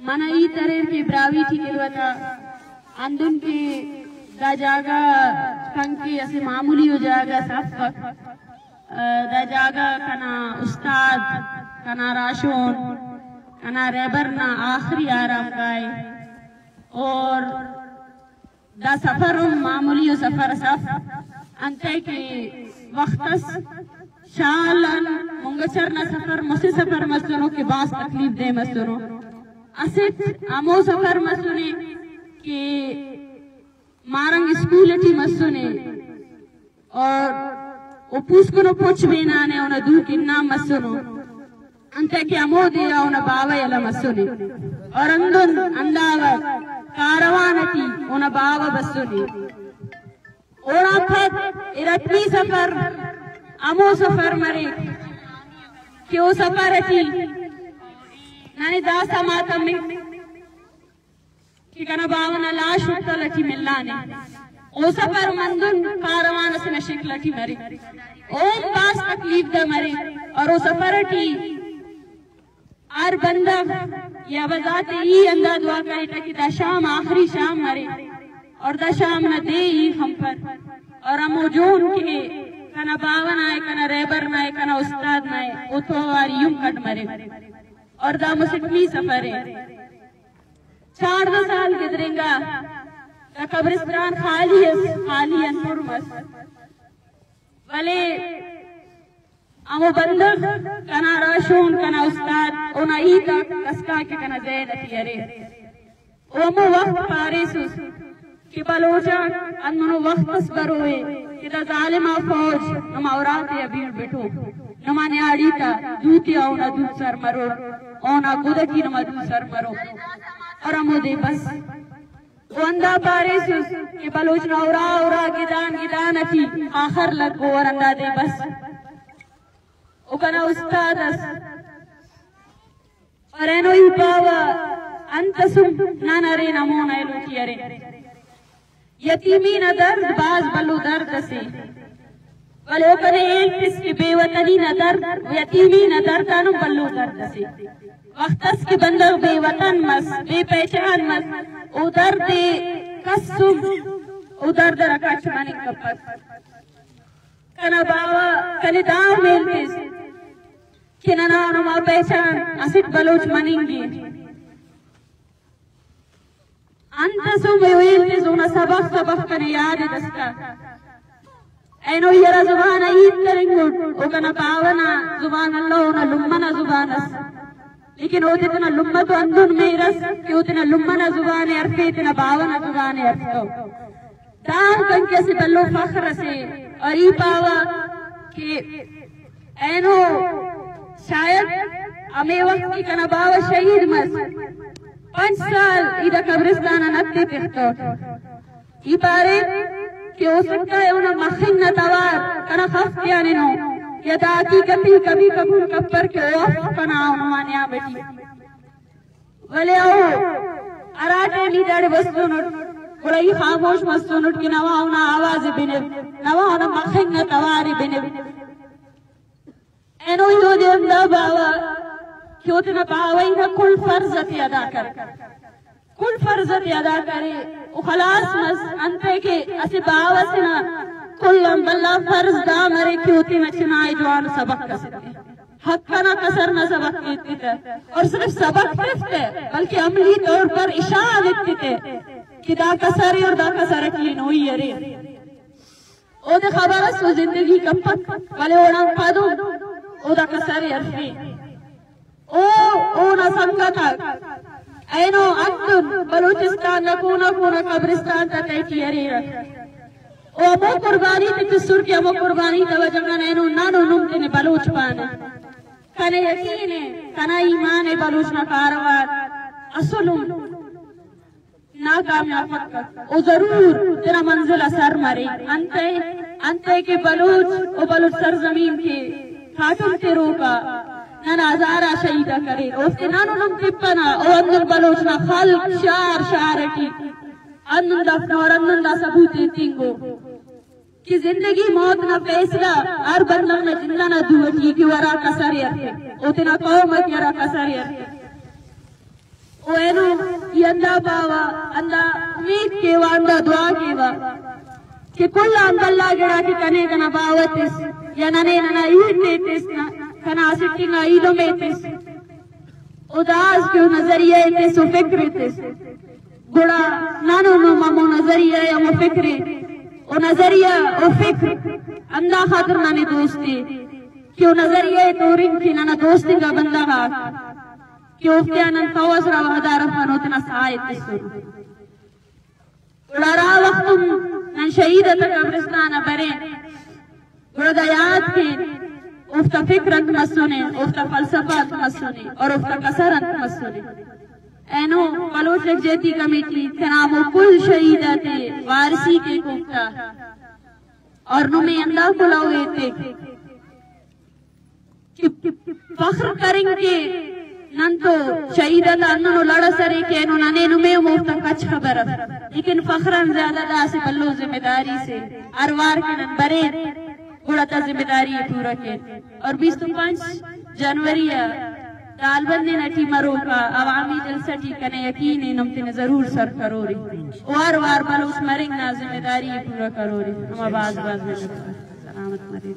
من ءَ اے تریر کہ براہوئی ٹی خدمت ءَ، ہندن کہ دا جاگہ کنکے اسہ معمولی و جاگہ صاف، دا جاگہ کنا استاد، کنا راہشون، کنا رہبر نا آخری آرام گاہ ءِ۔ اور دا سفر ہم معمولی و سفر اس اف، انتئے کہ وخت اس شال آن مونگچر نا سفر مسہ سفر مسنو کہ بھاز تکلیف دہ مسنو۔ اسٹ ہمو سفر مسنے کہ مارنگ اسکول ٹی مسنے اور او پوسکن و پچ بینانے اونا دو کنام مسنو، انتئے کہ ہمودے آ اونا باوہ یلہ مسنے اور ہندن ہندا وڑ کاروان ٹی اونا باوہ بسنے۔ اوڑان پد ارٹمی سفر ہمو سفر مریک کہ او سفر ٹی ننے دا سما تمک کہ کنا باوہ نا لاش ہتل ٹی ملانے۔ او سفر ہندن کاروان اسے نا شکل ٹی مرے۔ اوہم بھاز تکلیف دہ مرے۔ اور او سفر ٹی ہر بندغ یا بذات ای ہندا دعا کریٹہ کہ دا شام آخری شام مرے اور دا شام نا دے ای خنپر۔ اور ہمو جون کہ کنا باوہ نا ءِ، کنا رہبر نا ءِ، کنا استاد نا ءِ، او تو اوار ای ہم کڈ مرے۔ اور دا مسٹمی سفر ءِ۔ چاردہ سال گدرینگا دا قبرستان خالی اس، خالی آن پر مس۔ ولے ہمو بندغ کنا راہشون، کنا استاد، اونا ہیت آک کسکان کہ کنا ذہن ٹی ارے۔ او ہمو وخت پاریسس کہ بلوچاک ہندنو وخت اس بروئے کہ دا ظالم آ فوج نما اراتے آ بیڑ بٹو، نما نیاڑی تا دوتے آ اونا دو سر مرو، اونا گدکی نما دو سر مرو۔ اور ہمودے بس۔ او ہندا پاریسس کہ بلوچ نا ارا ارا گدان گدان ٹی آخر لگو اور ہندا دے بس۔ او کنا استاد اس۔ اور اینو ای پاوہ انت اسم نن ارین ہمون ایلو ٹی ارین۔ یتیمی نا درد بھاز بھلو درد اسے، ولے او کنے ہیل تس کہ بے وطنی نا درد، یتیمی نا درد آنو بھلو درد اسے۔ وخت اس کہ بندغ بے وطن مس، بے پہچان مس، او درد ءِ کس ہم او درد ءَ را کچ مننگ کپک۔ کنا باوہ کنے دا ہم ہیل تس کہ ننا نما پہچان اسٹ بلوچ مننگ ءِ۔ انت اسو مے ویل تس اونا سبخ سبخ کنے یاد ءِ دسکا۔ اینو ای ہرا زبان ءِ ہیت کرینگٹ، او کنا باوہ نا زبان الو، اونا لمہ نا زبان اس۔ لیکن اودے تینا لمہ تو ہندن مہر اس کہ او تینا لمہ نا زبان ءِ ہرفے، تینا باوہ نا زبان ءِ ہرفتو۔ داہم کنکہ اسہ بھلو فخر اسے۔ اور ای پاوہ کہ اینو شاید ہمے وخت کہ کنا باوہ شہید مس، پنچ سال ای دا قبرستان آ نت ءِ تختوٹ۔ ای پارے کہ ہو سکتا ہے اونا مخنگ نا توار کنا خف تیاننو، یا دا حقیقت ءِ کبھی قبول کپر کہ او اف کنا او نما نیام ٹی۔ ولے او ہرا ٹائم ای داڑے بسونٹ، گڑا ای خاموش مسونٹ کہ نوا اونا آواز ءِ بنو، نوا اونا مخنگ نا توار ءِ بنو۔ اینو ای اودے ہم دا باوہ کہ او تینا باوہی نا کل فرض تے ادا کر، کل فرض تے ادا کرے، او خلاص مس۔ انتئے کہ اسہ باوہ سے نا کل آن بھلا فرض دا مرے کہ او تینا چنا ءِ جوان سبق اسے تے، حق انا کسر نا سبق ایتتہ، اور صرف سبق تفتہ بلکہ عملی طور پر اشان ایتتہ کہ دا کسر ءِ اور دا کسر اٹی ہنوئی ارے۔ اودے خبر اس او زندگی کپک، ولے اوڑان پد ہم او دا کسر ءِ ہرفے۔ او اونا سنگت آک اینو ہندن بلوچستان نا کونا کونا قبرستان تا تہٹی ہریرہ۔ او ہمو قربانی تے تسر کہ ہمو قربانی تا وجہ غان اینو نن و نم تینے بلوچ پانہ۔ کنے یقین ءِ، کنا ایمان ءِ بلوچ نا کاروان اسل ہم ناکامیاب مفک، او ضرور تینا منزل آ سر مریک۔ انتئے، انتئے کہ بلوچ و بلوچ سرزمین کہ کاٹم تروک آ نن ہزار آ شہید آ کریر، اوفتے نن و نم تپنہ، او ہندن بلوچ نا خلق شار شار ٹی ہندن دفن اور ہندن دا ثبوت ایتنگو کہ زندگی موت نا فیصلہ ہر بندغ نا جند ئنا دو ٹی کہ او ہرا کسر ءِ ہرفے، او تینا قوم ءِ کہ ہرا کسر ءِ ہرفے۔ او اینو ہندا پاوا، ہندا امید کیوا، ہندا دعا کیوا کہ کل آن بھلا گڑا کہ کنے کنا باوہ تس یا ننے ننا ایٹ تے تس، کنا سٹنگ آ ایلم ء تس، او داس کہ او نظریہ ء تس، او فکر ء تس، گڑا نن و نم ہمو نظریہ ء ہمو فکر ء، او نظریہ او فکر ہندا خاطر ننے دوست ء کہ او نظریہ ء تورن کہ ننا دوست انگا بندغ آک کہ اوفتیا نن کوس را وہدار افن و تینا ساہ ء تسن۔ گڑا ہرا وخت ہم نن شہید آتا قبرستان آ برین، گڑا دا یات کین، اوفتا فکر انت مسنے، اوفتا فلسفہ انت مسنے اور اوفتا کسر انت مسنے۔ اینو بلوچ یکجہتی کمیٹی تینا ہمو کل شہید آتے وارثی کیک اوفتا، اور نمے ہندا کلہو ایتک کہ فخر کریں کہ نن تو شہید آتا ہندنو لڑ سرے کہ اینو ننے نمے ہم اوفتا کچ خبر اف، لیکن فخر آن زیادہ دا اسہ بھلو ذمہ داری سے ہر وار کہ نن برین گڑا دا ذمہ داری ء پورا کین۔ اور بیست و پنچ جنوری آ دالبند نا ٹی مروکا عوامی جلسہ ٹی کنے یقین ء نم تینا ضرور سر کرورے، وار وار بلوچ مرنگ نا ذمہ داری ء پورا کرورے۔ نما باز باز منت وار۔ سلامت مرے۔